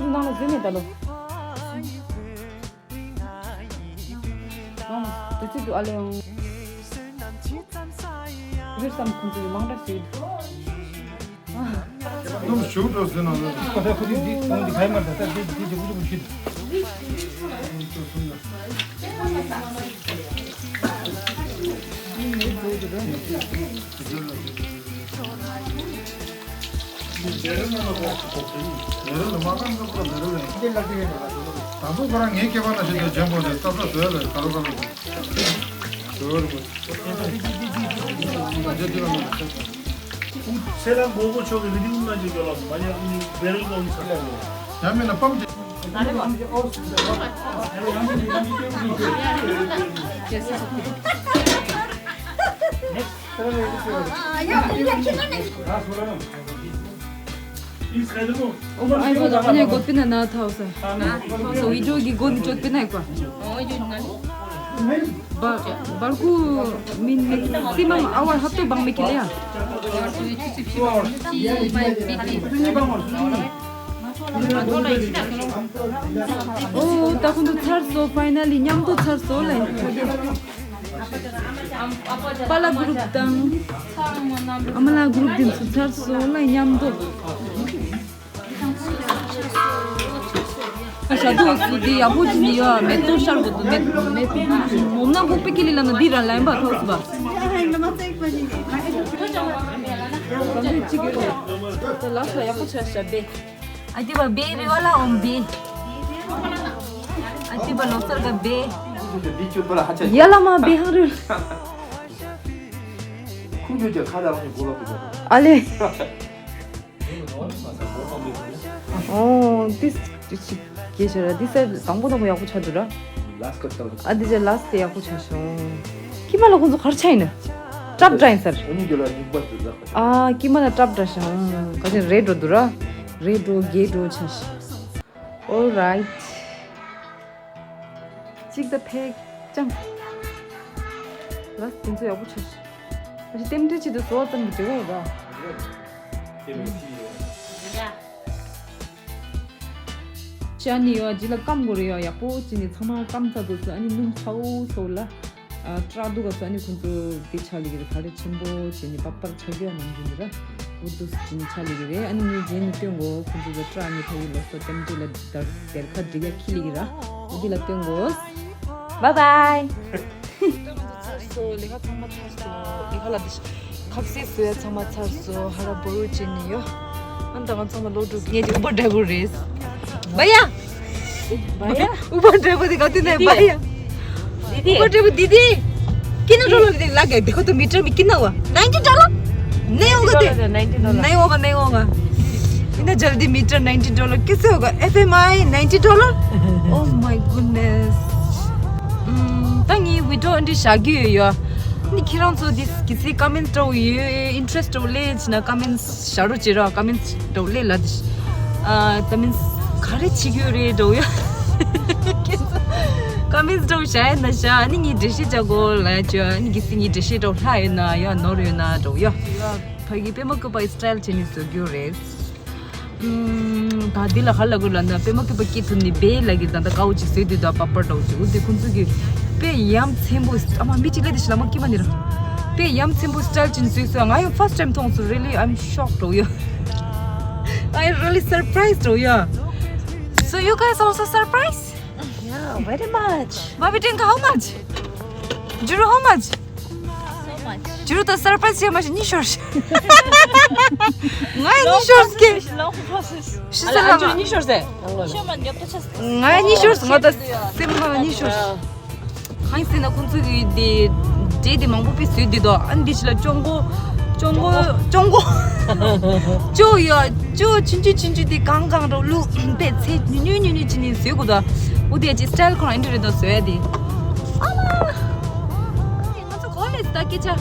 ནང་ལ་འཛུལ་མེད་ད་ལོ། ཨང་། དེ་ཚོ་འདུག་ཨ་ལེ་ཡང་། ཡུར་སམ་ཁོང་ཚོ་མང་དྲགས་ཤིག་འདུག་ཨ། སྣུམ་ཞུགས་འགྲོ་ཟེར་ན་ལོ། ཁོ་ཚོ་ཁོ་ཚོ་འདི་གོང་འདི་ག་ཡི་མ་རེད། ད་འདི་འདི་འདི་ཀུ་ཅི་ཀུ་ཅི་འདུག་ཚེ་རིང་མགོན་པོ་མཆོག་གི་རི་ལྡེ་དབུ་མ་འཇིགས་སྐྱོབ་ལ་མ་ཉམས་ནི་བེ་རེལ་ཀོང་ས་ལ། ཡང་མིན་ན་པམ་ཅི། ཨོ་ཨ་ཡོ་ཨ་ནི་གོ་པི་ན་ན་ཐའོ་ས། སོ་བི་ཌི་ཡོ་གི་གོ་ནི་ཅོད་པི་ན་ཀོ། བར་བར་ཀུ་མིན་སི་མམ་ཨ་ཝར་ཧབ་ཏོ་བང་མེ་ཁི་ལེ་ཡ། ཨོ་ད་ཁོང་ཚོ་ཚར་སོང་། ཕའི་ན་ལི་མཉམ་དུ་ཚར་སོང་ལ། པཱ་ལགས་གུ་རུབ་དང་ཨ་མ་ལགས་གུ་རུབ་དེ་ཚོ་ཚར་སོང་ལ་མཉམ་དུ། ཨ་ཞག་དུས་སུ་དེ་ཡག་པོ་ཅིག་ནི་ཡོད། མེ་ཏོག་ཤར་བོ་དུ་མེ་མེ་ཏོག་མོམ་ན་ཕུག་པི་ཀི་ལི་ལ་ན་འདི་ར་ལན་པ་ཐོག་སུ་བ། ད་ལ་ས་ཡག་པོ་ཆ་ཤ་བེ། ཨ་ཏི་བ་བེ་རི་བ་ལ་ཨོམ་བེ། ཨ་ཏི་བ་ལོ་སར་ག་བེ། ཡ་ལ་མ་བེ་ཧང་རུ། ཁུ་ཡོད་ཀྱང་ཁ་ད་རང་གི་གོ་ལ་གོ་ལ། ཨ་ལེ། ཨོ། ཏིས་ཏིས་ཅིག་སྐད་ཆ་ར། འདི་སར་དང་པོ་དང་པོ་ཡག་པོ་ཆགས་འདུག་ར། ལཱས་ཀ་ཏང་། ཨ་འདི་ཅག་ལཱས་དེ་ཡག་པོ་ཆགས་ཤོང་། ཁྱི་མ་ལ་ཁོང་ཚོ་གར་ཆ་ཡིན་ན། ཀྲབ་འདྲ་ཡིན་སར། ཨ་ནི་རྒྱ་ལ་ཉིག་པ་འདུག་ལ། ཨ་ཁྱི་མ་ལ་ཀྲབ་འདྲ་ཤོང་། ག་ཅན་རེད་འགྲོ་འདུག་ར། རེད་འགྲོ་རྒྱས་འགྲོ་ཆ་ཤི། All right. གཅིག་ད་ཕེག་ཅང་། ལཱས་དེ་ཚོ་ཡག་པོ་ཆགས་ཤོང་། ཨ་ཅི་ལྟེམ་འབྲེལ་ཆེད་དུ་བཟོ་བ་ཙམ་གྱི་འབྲེལ་བ་ར། ཤ་ནི་ཡོད་ཇི་ལ་སྐམ་དགོས་རེད་ཡོད། ཡག་པོ་ཅི་ནི་ཚང་མ་སྐམ་ཚར་འདུག་ཟེར། ཨ་ནི་སྣུམ་ཚ་བོ་ཚ་བོ་ལ་ཨ་ཀྲག་འདུག་ག་ཟེར། ཨ་ནི་ཁོང་ཚོ་དེ་ཆགས་ལེ་གི་རེད། ག་རེ་ཆེན་པོ་ཅི་ནི་པག་པར་ཆགས་རྒྱུ་ཡ་ནང་བཞིན་རེད། འུ་ཚོ་ཅི་ནི་ཆགས་ལེ་གི་རེད། ཨ་ནི་ངས་རྗེས་ནས་སྟོན་གོ། ཁོང་ཚོ་ལ་ཀྲག་ནི་ཕ་གི་ལོ་སོ་ལྟེམ་འབྲེལ་ལ་དར་དེར་ཁ་འགྲིག་ཡ་ཁི་ལེ་གི་ར། འུ་དེ་ལ་སྟོན་གོ། Bye bye. ཚར་སོང་། ལས་ཀ་ཚང་མ་ཚར་སོང་། ལས་ཀ་ལ་དེ་ཁ་ཟས་བཟོ་ཡ་ཚང་མ་ཚར་སོང་། ཧ་ར་པོ་རུ་ཅི་ནི་ཡོད། ཨ་ནི་ད་ང་ཚང་མ་ལོག་འགྲོ་གི། ངས་ཀྱི་ཨུ་བར་ཌ་རའི་ཝར་རེད། བ་ཡ། བ་ཡ། ཨུ་བར་ཌ་རའི་ཝར་དེ་ག་དུས་ནས་བ་ཡ། ཨུ་བར་ཌ་རའི་ཝར་དེ་དེ། ཀི་ན་ཌོ་ལར་དེ་ལ་ག་དེ་ཁོ་ཏོ་མི་ཊར་མི་ཀི་ན་བ། ནའིན་ཊི་ཌོ་ལར། ནའི་ཨོ་ག་དེ། ནའིན་ཊི་ཌོ་ལར། ནའི་ཨོ་ག་ནའི་ཨོ་ག་ཨིན་ན་ཇལ་ཏི་མི་ཊར་ནའིན་ཊི་ཌོ་ལར། ཀི་སེ་ཧོ་ག་ཨེཕ་ཨེམ་ཨའི་ནའིན་ཊི་ཌོ་ལར། Oh my goodness. ཨམ། ད་ངའི་བི་ཌི་ཡོ་འདི་བཞག་གི་ཡོད་ཡ། ནི་ཁྱེད་རང་ཚོ་འདི་གི་ཚེ་ཀ་མེན་ཊི་འདྲ་བོ་ཡོད། ཨིན་ཊི་རེ་སི་ཊི་འདྲ་བོ་སླེབས་ཕྱིན་ན་ཀ་མེན་ཊི་བཞག་རོགས་བྱེད་རོགས། ཀ་མེན་ཊི་འདྲ་བོ་སླེབས་ལ་འདི། ཨ། ད་མིན་ག་རེ་བྱེད་ཀྱི་ཡོད་རེད་འདྲ་བོ་ཡ། ཀ་མེན་ཊི་འདྲ་བོ་བཞག་ཡ་ན་བཞག་ནི་ངའི་འགྲེལ་བཤད་བྱ་དགོས་ལ་ཡ་བྱོས། ནི་གི་ཚེ་ངའི་འགྲེལ་བཤད་འདྲ་བོ་ལྷག་ཡོད་ན་ཡ་ནོར་ཡོད་ན་འདྲ་བོ་ཡ། ཕ་གི་པད་མ་བཀོད་པའི་སི་ཊལ་བྱས་ནས་བཟོ་རྒྱུ་རེད། ཨུམ། ད་འདི་ལ་ག་ལ་དགོས་ལབ་ན་པད་མ་བཀོད་པ་སྐྱེས་ཐུབ་ནི་བེ་ལ་གི་ད་ལྟ་དཀར་པོ་ཅིག་བཟོས་དུས་ད་པ་པར་འདྲ་བོ་ཅིག་འུ་དེ་ཁོང་ཚོ་གི་དཔེ་ཡ་མཚན་པོ། ཨ་མ་མི་གཅིག་ལ་དེ་ཞིག་ལ་མ་ཀི་མ་ནི་ར། དཔེ་ཡ་མཚན་པོ་སི་ཊལ་ཅིག་བཟོས་སོང་། ང་ཡང་first time མཐོང་སོང་། Really, I'm shocked འདྲ་བོ་ཡ། I really surprised འདྲ་བོ་ཡ། So you guys also surprised? Yeah, very much. Barbie Tank, how much? Juru, how much? So much. Juru ད་སར་པ་རའི་སི་བྱས་མ་ཤེས། གཉིས་ཤོར་ཤག་ང་ཡང་གཉིས་ཤོར་ཀྱི། Long process. ཤི་ས་ལ་ང་གཉིས་ཤོར་ཟེར། ཤོ་མ་ཉོབ་ཏོ་ཆ། ང་ཡང་གཉིས་ཤོར། ང་ད་སེམས་ནང་གཉིས་ཤོར། གང་ཡིན་ཟེར་ན་ཁོང་ཚོ་གི་དེ་འབྲས་དེ་མང་པོ་དཔེ་བཟོས་དེ་དོ། ཨ་ནི་དེ་ཞིག་ལ་ཅོང་གོ། ཅོང་གོ། ཅོང་གོ། ཅོ་ཡ། ཅོ་ཆུང་ཆུང་ཆུང་ཆུང་དེ་གང་གང་རོ་ལུ་དཔེ་ཚེ་ཉུང་ཉུང་ཉུང་ཉུང་ཅི་ནི་བཟོས་གོ་ད། འོ་དེ་ཅི་སི་ཊལ་ཁོ་རང་ཨིན་ཊི་རེ་དང་བཟོས་ཡ་དེ། ཨ་མ། ང་ཚོ་གོ་ལེ་ད་སྐད་ཆ།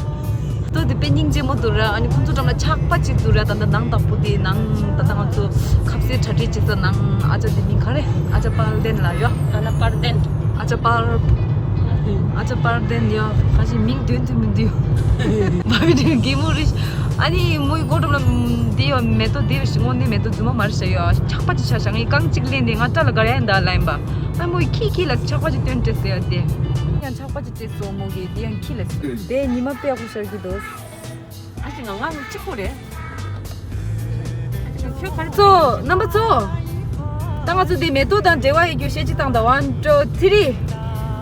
ལྟོ་དེ་དཔེ་སྙིང་རྗེ་མོ་འདུག་ར། ཨ་ནི་ཁོང་ཚོ་འགྲམ་ལ་ཆག་པ་ཅིག་འདུག་ར། ད་ལྟ་ནང་བདག་པོ་དེ་ནང་ད་ལྟ་ང་ཚོ་ཁ་ཟས་གྲ་སྒྲིག་བྱེད་ས་ནང་ཨ་ཅག་དེ་མིང་ག་རེ། ཨ་ཅག་པར་ལྡན་ལ་ཡོ། ཨ་ན་པར་ལྡན། ཨ་ཅག་པར། ཨ་ཅག་པར་དེ་འདི་ཡ་ཁ་ཞིག་མིང་དོན་དུ་མི་འདུག་བ་བི་དེ་གི་མོ་རེད། ཨ་ནི་མོའི་སྒོ་འགྲམ་ལ་འདི་ཡ་མེ་ཏོག་འདི་རེད། དངོས་གནས་མེ་ཏོག་རྫུན་མ་མ་རེད་ཤག་ཡ། ཆག་པ་ཅིག་ཆགས་ཤག་ངས་རྐང་གཅིག་ལེན་ཏེ་ང་སྐྲ་ལ་ག་རེ་ཡ་འདའ་ལབ་ཡིན་པ། ཨ་མོའི་ཁྱི་ཁྱི་ལ་ཆག་པ་ཅིག་སྟོན་སྤྲད་ཟེར་ཡ་དེ། ཡང་ཆག་པ་ཅིག་སྤྲད་སོང་མོ་གིས། དེ་ཡང་ཁྱི་ལ་དེ་ཉི་མ་དཔེ་ཡག་པོ་ཤར་གྱི་འདུག་ཨ་ཅེ་ང་ང་གཅིག་པོ་རེད། ཁྱོད་ག་རེ། ཚོ་རྣམ་པ་ཚོ། ད་ང་ཚོ་འདི་མེ་ཏོག་དང་འབྲེལ་བ་ཡོད་རྒྱུ་བཤད་ཅིག་བཏང་དང་། One, two, three.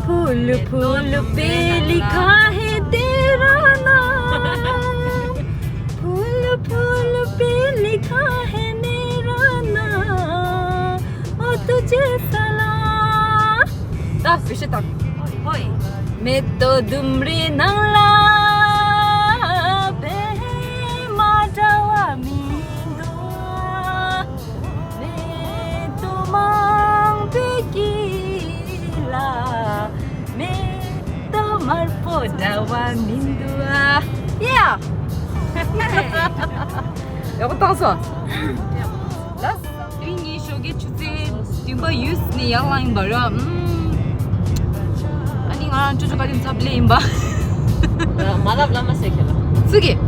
फूल फूल पे लिखा है तेरा नाम। फूल फूल पे लिखा है मेरा नाम। ओ तुझे सलाम. ད་བེད་སྤྱོད་བཏང་། ཧོ་ཡ། མེ་ཏོག་ལྡུམ་རའི་ནང་ལ་པད་མ་འདྲ་བ་མི་འདུག་མེ་ཏོག་མང་པོའི་དཀྱིལ་ལ་མེ་ཏོག་དམར་པོ་འདྲ་བ་མི་འདུག་ཡ། ཡག་པོ་བཏང་སོང་། ལགས། དེ་རིང་ངའི་ཞོགས་ཀའི་ཆུ་ཚོད་བདུན་པ་ཡོལ་ནས་ཡར་ལངས་ཡིན་པ་ར། ཨམ། ཨ་ནི་ང་རང་ཅོ་ཅོ་ཀ་དེ་འཚབ་ལས་ཡིན་པ། མ་ལབ་ལབ་མ་ཟེར་ཁྱེད་ལ། སུ་གིས།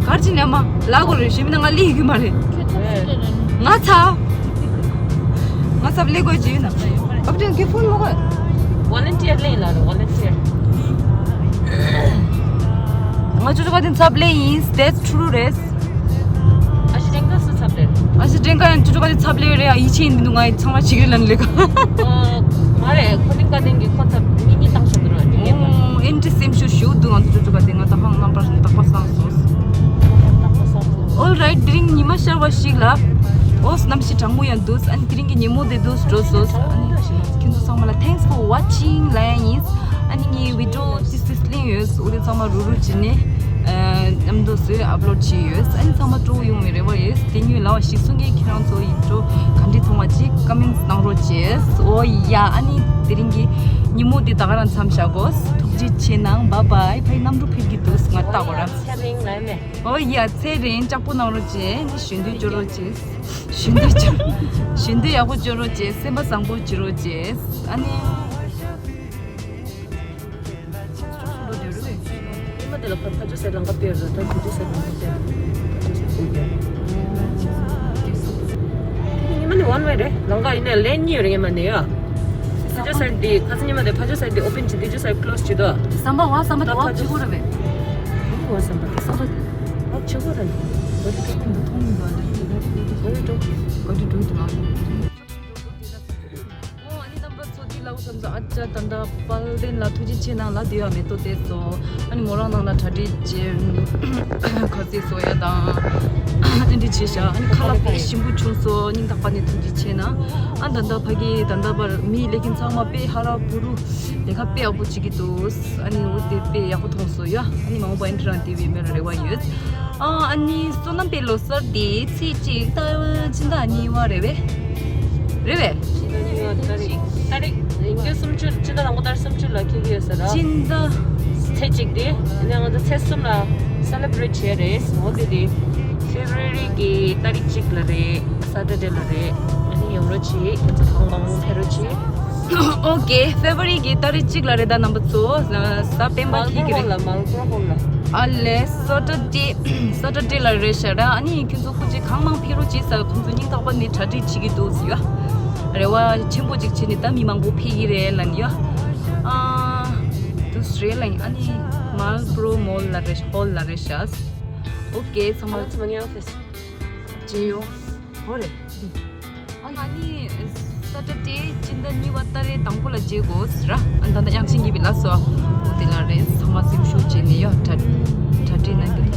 གར་ཅི་ནས་མ་ལ་གོ་རེ་ཞེ་མི་ན་ང་ལས་ཡོད་མ་རེད། ང་ཚ། ང་ཚབ་ལས་དགོས་ཅི་ཡོད་ན། ཨབ་ཏེ་ཁྱེད་ཕོན་ལོག་གོ། Volunteer ལེན་ལ་རོ་volunteer། ང་ཅོ་ཅོ་ཀ་དེ་འཚབ་ལས་ཡིན། That's true རེད། ཨ་ཞེ་ཀྲེང་ཀ་སུ་འཚབ་ལས། ཨ་ཞེ་ཀྲེང་ཀ་ཡང་ཅོ་ཅོ་ཀ་དེ་འཚབ་ལས་རེད། ཨ་ཡིད་ཆེས་ཡིན་འདུག་ང་ཡི་ཚང་མ་བྱེད་ཀྱི་ལན་ལེ་ག་ཨོ། མ་རེད། ཁོ་ནི་ཀ་དེང་གི་ཁོ་འཚབ་མི་གཉིས་བཏང་ཤོག་འདུག་ར་དེ་ངས་པ། ཨོ་ཨེན་ཏི་སེམས་ཤུགས་ཞུགས་འདུག་ང་ཅོ་ཅོ་ཀ་དེ་ང་ད་ཧང་རྣམ་པར་རྟག་པ་སངས་སོང་། All right དེ་རིང་ཉི་མ་ཤར་བ་ཞིག་ལ། ཨོ་གནམ་གཤིས་གྲང་མོ་ཡང་འདུག་ཨ་ནི་དེ་རིང་གི་ཉིན་མོ་དེ་འདུག་འགྲོ་སོང་། ཨ་ནི་ཁྱེད་ཚོ་ཚང་མ་ལ་thanks for watching ལབ་ཡ་ཡིན། ཨ་ནི་ངའི་video ཏིས་ཏིས་ལེན་ཡོད། འོ་དེ་ཚང་མ་རུ་རུ་བྱས་ནས་ཨ་མཉམ་དུ་བཟོས་upload བྱས་ཡོད། ཨ་ནི་ཚང་མ་སྤྲོ་པོ་ཡོང་བའི་རེ་བ་ཡོད། དེ་ཉིད་ལ་བ་ཞིག་གསུང་མཁན་ཁྱེད་རང་ཚོ་ཡིན་འགྲོ་ག་འདྲ་མཐོང་བ་ཅིག་comments གནང་རོགས་བྱས། ཨོ་ཡ། ཨ་ནི་དེ་རིང་གི་ཉིན་མོ་འདི་ད་ག་རང་མཚམས་བཞག་གོ། ཐུགས་རྗེ་ཆེ་གནང་། Bye bye. ཕ་གི་གནམ་གྲུ་འཕུར་གྱི་འདུག་ང་ལྟ་གོ་ར། ཚེ་རིང་ལ་ནས། ཨོ་ཡ། ཚེ་རིང་ལྕགས་པོ་གནང་རོགས་བྱས། ནི་ཞུ་འདོད་སྐྱོར་རོགས་བྱས། ཞུ་འདོད་སྐྱོར། ཞུ་འདོད་ཡག་པོ་སྐྱོར་རོགས་བྱས། སེམས་པ་བཟང་པོ་བྱེད་རོགས་བྱས། ཨ་ནི། ཉི་མ་དེ་ལ་ཕ་ཕ་ཇོ་སའི་ལམ་ཁ་དཔེ་རེད། ད་ཕ་ཇོ་སའི་ལམ་ཁ་དཔེ་རེད། ཕ་ཇོ་སའི་དཔེ་རེད། ཉི་མ་ནི་one way རེད། ལམ་ཁ་ཡིན་ནའི་lane གཉིས་ཡོད་རེད། ཉི་མ་ནི་ཡ། ཕ་ཇོ་སའི་དེ་ཁ་སང་ཉི་མ་དེ་ཕ་ཇོ་སའི་དེ་open བྱེད་དེ་ཇོ་སའི་close བྱེད་དོ། ཟམ་པ་བ་ཟམ་པ་དེ་ད་བ་ཕ་ཇོ་བྱེད་དགོས་རེད་པས། ཨ་ནི་བ་ཟམ་པ་དེ་ཟམ་པ་དེ་བ་བྱེད་དགོས་རེད། ག་དུས་འགྲོ་ག་དུས་འགྲོ་ག་དུས་འགྲོ་ག་དུས་འགྲོ་ག་དུས་འགྲོ། ཨོ་ཨ་ནི་རྣམ་པ་ཚོ་འདི་ལ་འོ་བསམ་ཚོ། ཨ་ཅག་ད་ལྟ་དཔལ་ལྡན་ལ་ཐུགས་རྗེ་ཆེ་གནང་ལ། དེ་ཡང་མེ་ཏོག་སྟེར་སོང་། ཨ་ནི་མོ་རང་ནང་ལ་གྲ་སྒྲིག་བྱས། ཁ་ཟས་བཟོ་ཡ་དང་ཨ་འདྲ་བྱས་ཤག་ཨ་ནི་ཁ་ལག་དཔེ་ཞིམ་པོ་བྱུང་སོང་། སྙིང་ཐག་པ་ནས་ཐུགས་རྗེ་ཆེ་གནང་། ཨ་ད་ལྟ་ཕ་གི་ད་ལྟ་བར་མི་ལས་མཁན་ཚང་མ་དཔེ་ཧ་ར་བུ་རུ་ལས་ཀ་དཔེ་ཡག་པོ་བྱེད་ཀྱི་འདུག་ཨ་ནི་འོ་དེ་དཔེ་ཡག་པོ་མཐོང་སོང་ཡ། ཨ་ནི་མ་འོངས་པ་ཨེ་འདྲ་རང་དེ་བས་མེད་ལ་རེ་བ་ཡོད། ཨ་ཨ་ནི་བསོད་ནམས་པའི་ལོ་གསར་དེ་ཚེས་གཅིག་ཟླ་སྤྱི་ཟླ་གཉིས་པ་རེད་པས། རེད་པས། ཏ་རིག་ཏ་རིག་ཉིན་གྱི་སུམ་ཅུ། སྤྱི་ཟླ་དང་པོ་ཏ་རིག་སུམ་ཅུ་ལ་འཁེལ་གྱི་ཡོད་ས་ར། སྤྱི་ཟླ། ཚེས་གཅིག་དེ་ཡིན་ན་ང་ཚོ་ཚེས་གསུམ་ལ་celebrate བྱས་རེད། འོ་དེ་དེ་February གི་ཏ་རིག་གཅིག་ལ་རེད། Saturday ལ་རེད། ཨ་ནི་ཡོང་རོགས་བྱེད། ང་ཚོ་གང་མང་མང་ཕེབས་རོགས་བྱེད། Okay February གི་ཏ་རིག་གཅིག་ལ་རེད། ད་རྣམ་པ་ཚོ་གཟའ་སྤེན་པ་Marlboro འཁེལ་གྱི་Hall རེད། ལ། Marlboro Hall ལ། ཨ་ལས། Saturday Saturday ལ་རེད་ཤག་ར། ཨ་ནི་ཁྱོད་ཚོ་ཁོ་ཅིག་གང་མང་ཕེབས་རོགས་བྱེད་ཟེར། ཁོང་ཚོ་སྙིང་ཐག་པ་ནས་གྲ་སྒྲིག་བྱེད་ཀྱི་འདུག་ཟེར་ཡ། རེ་བ་ཆེན་པོ་ཅིག་བྱས་ནས་ད་མི་མང་པོ་ཕེབས་ཀྱི་རེད་ལབ་ནས་ཡ། ཨ་དུས་རེད་ལ། ཨ་ནི་Marlboro Mall ལ་རེད། Hall ལ་རེད་ཤག Okay ཚང་མ། ང་ཚོ་མ་ངའི་office བྱེད་ཡོང་། ཧོ་རེད། ཨ་ནི་Saturday སྤྱི་ཟླ་གཉིས་པ་ཏ་རིག་དང་པོ་ལ་མཇལ་དགོས་ཟེར་ར། ཨ་ད་ལྟ་དབྱངས་ཅན་གྱིས་བི་ལ་སོ། འོ་དེ་ལ་རེད། ཚང་མ་སེམས་ཤུགས་བྱས་ནས་ཡ་གྲ་གྲ་སྒྲིག་གནང་གི།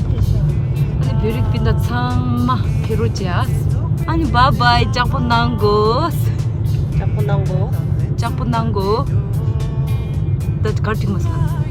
ཨ་ནི་བོད་རིགས་སྤུན་ཟླ་ཚང་མ་ཕེབས་རོགས་བྱས། ཨ་ནི་bye bye ལྕགས་པོ་གནང་དགོས། ལྕགས་པོ་གནང་དགོས། ལྕགས་པོ་གནང་དགོས། ད་གར་ཐིག་མ་སོང་།